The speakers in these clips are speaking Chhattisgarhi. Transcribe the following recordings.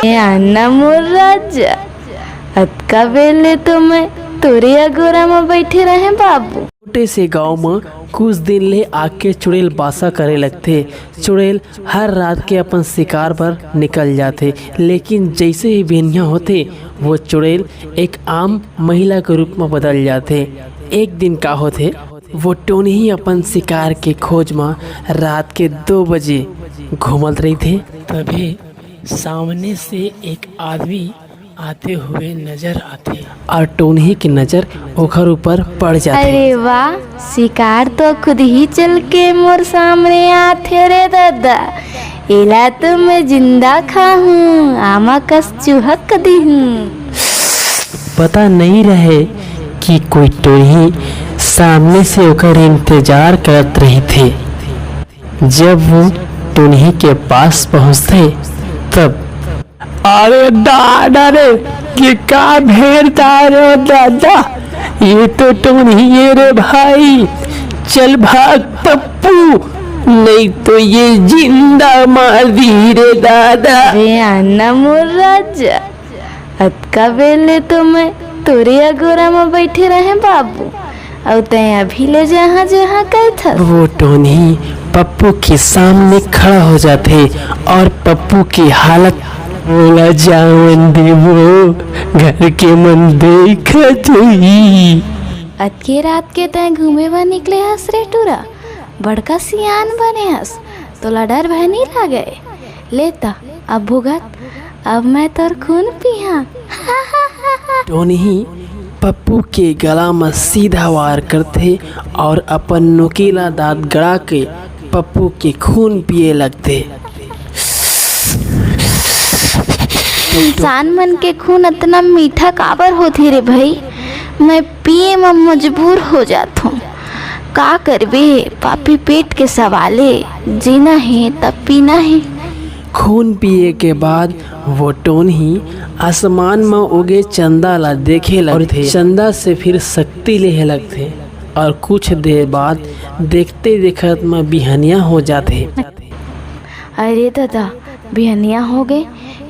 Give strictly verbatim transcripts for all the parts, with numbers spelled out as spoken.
ए आना मोर राजा, अतका बेर ले तो मैं तोरे अगोरा म बइठे रहें बाबू। छोटे से गांव म कुछ दिन ले आके चुड़ैल बासा करे लगथे। चुड़ैल हर रात के अपन शिकार बर निकल जाथे, लेकिन जइसे ही बिहनिया होथे, वो चुड़ैल एक आम महिला के रूप म बदल जाथे। एक दिन का होथे, वो टोनही अपन शिकार के खोज म रात के दो बजे घूमत रहिथे। तभे सामने से एक आदमी आते हुए नजर आथे। और टोनही की नजर ओखर ऊपर पड़ जाथे। अरे वाह, शिकार तो खुद ही चल के मोर सामने आथे रे दादा। एला तो मैं जिंदा खाहूं, आमा कस चुहक दिहूं। पता नहीं रहे कि कोई टोनही सामने से ओकर इंतजार करत रहिथे। जब वो टोनही के पास पहुंचथे, तब अरे दादा रे, ये का भेड़ तारो दादा, ये तो टोनही है रे भाई। चल भाग पप्पू, नहीं तो ये जिंदा मार दी रे दादा। अरे आना मोर राजा, अतका बेर ले तो मैं तोरे अगोरा म बइठे रहें बाबू, अउ तैं अभी ले जहाँ जहाँ कहथस। वो टोनही पप्पू के सामने खड़ा हो जाथे और पप्पू की हालत, बोला जावन देवो, घर के मन देखत होई। अतके रात के तैं घूमे बर निकले हस रे टूरा, बड़का सियान बने हस, तोला डर भय नहीं लागे। ले त, अब भुगत, अब मैं तोर खून पीहा। टोनही पप्पू के गला म सीधा वार करथे और अपन नोकीला दांत गड़ा के पप्पू के खून पिए लगथे। इंसान मन के खून अतना मीठा काबर होथे रे भई? मैं पिए म मजबूर हो जाथों। का करबे, पापी पेट के सवाले, जीना हे तब पीना हे। खून पिए के बाद वो टोनही आसमान म उगे चंदा ला देखे लगथे। चंदा से फिर शक्ति लेहे लगथे और कुछ देर बाद देखते देखत म बिहनिया हो जाथे। अरे दादा, बिहनिया हो गे,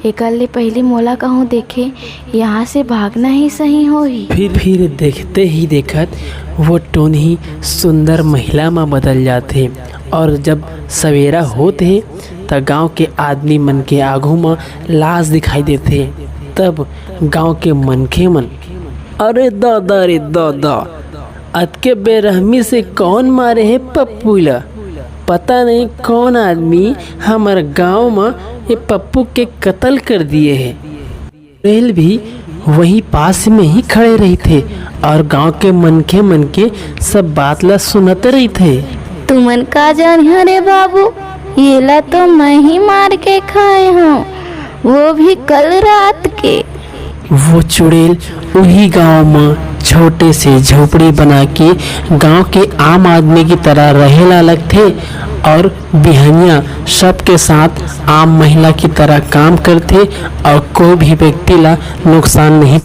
एकर ले पहिली मोला कहूँ देखे, यहाँ से भागना ही सही होही। फिर फिर देखते ही देखत वो टोनही सुंदर महिला म बदल जाथे और जब सवेरा होत हे, त गांव के आदमी मन के आगू म लाश दिखाई देथे। तब गांव के मनखे मन, अरे दादा रे दादा, अतके बेरहमी से कौन मारे हे पप्पू ला? पता नहीं कौन आदमी हमर गांव म ये पप्पू के कत्ल कर दिए हे। चुड़ैल भी वही पास में ही खड़े रहिथे और गांव के मनखे मन के सब बात ला सुनत रहिथे। तुमन का जानिहा रे बाबू, येला तो मैं ही मार के खाए हूँ, वो भी कल रात के। वो चुड़ैल उही गांव म छोटे से झोपड़ी बना के गांव के आम आदमी की तरह रहे ला लगथे और बिहनिया सबके साथ आम महिला की तरह काम करथे और कोई भी व्यक्ति ला नुकसान नहीं